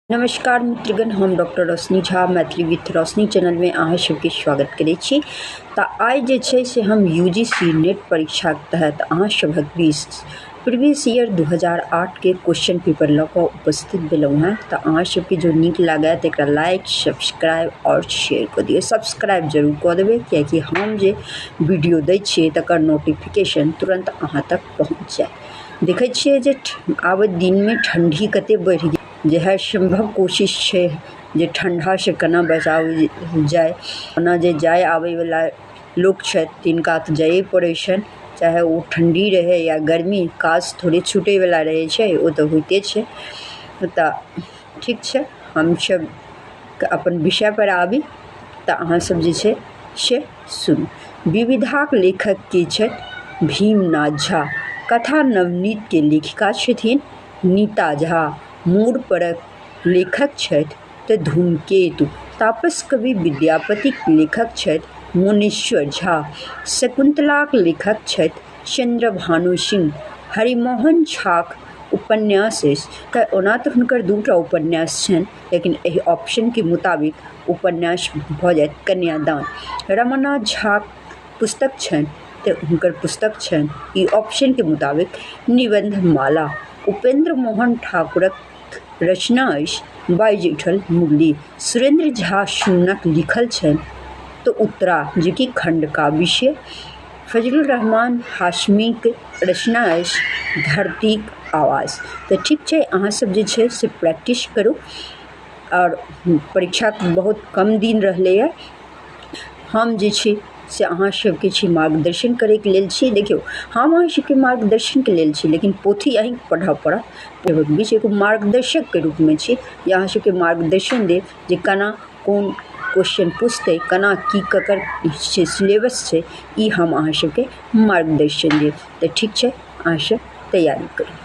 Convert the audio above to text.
नमस्कार मित्रगण, हम डॉक्टर रोशनी झा मैथिली विथ रोशनी चैनलमे अहाँ सबके स्वागत करै छी। तऽ आइ जे छै से हम UGC net परीक्षाके तहत अहाँ सभक बीच प्रीवियस ईयर 2008 के क्वेश्चन पेपर लऽ कऽ उपस्थित भेलहुँ हेँ। तऽ अहाँ सबके जो नीक लागए तऽ एकरा लाइक, सब्सक्राइब आओर शेयर कऽ दियौ। सब्सक्राइब जरूर कऽ देबै, कियाकि हम जे वीडियो दै छियै तकर नोटिफिकेशन तुरन्त अहाँ तक पहुँच जायत। देखै छियै जे आबैत दिनमे ठण्डी कते बढ़ि गेल, जे हर सम्भव कोशिश छै जे ठण्डासँ केना बचाओल जाय। ओना जे जाय आबयवला लोक छथि तिनका तऽ जाइए पड़ै छनि, चाहे ओ ठण्डी रहै या गर्मी, काज थोड़े छूटैवला रहै छै, ओ तऽ होइते छै। तऽ ठीक छै, हमसब अपन विषयपर आबी तऽ अहाँ सब जे छै से सुनू। विविधाक लेखक के छथि? भीमनाथ झा। कथा नवनीतके लेखिका छथिन नीता झा। मोर परक लेखक छथि तऽ धूमकेतु। तापस कवि विद्यापतिक लेखक छथि मुनीश्वर झा। शकुन्तलाक लेखक छथि चंद्रभानु सिंह। हरिमोहन झाक उपन्यास अछि, ओना तऽ हुनकर दूटा उपन्यास छनि, लेकिन एहि ऑप्शनके मुताबिक उपन्यास भऽ जायत कन्यादान। रमानाथ झाक पुस्तक छनि तऽ हुनकर पुस्तक छनि ई ऑप्शनके मुताबिक निबंधमाला। उपेंद्र मोहन ठाकुरक रचना अछि बाजि उठल मुरली। सुरेंद्र झा सुमनक लिखल छनि तऽ उत्तरा, जेकि खंडकाव्य छियै। फजलुर रहमान हाशमीके रचना अछि धरतीक आवाज। तऽ ठीक छै, अहाँ सब जे छै से प्रैक्टिस करू आओर परीक्षाके बहुत कम दिन रहलैए। हम जे छी से अहाँ सबके छी मार्गदर्शन करैके लेल छी। देखियौ, हम अहाँ सबके मार्गदर्शनके लेल छी, लेकिन पोथी अहीँके पढ़ऽ पड़त। बीच एगो मार्गदर्शकके रूपमे छी जे अहाँ सबके मार्गदर्शन देब जे केना कोन क्वेश्चन पूछतै, केना की ककर सिलेबस छै, ई हम अहाँ सबके मार्गदर्शन देब। तऽ ठीक छै, अहाँ सब तैयारी करू।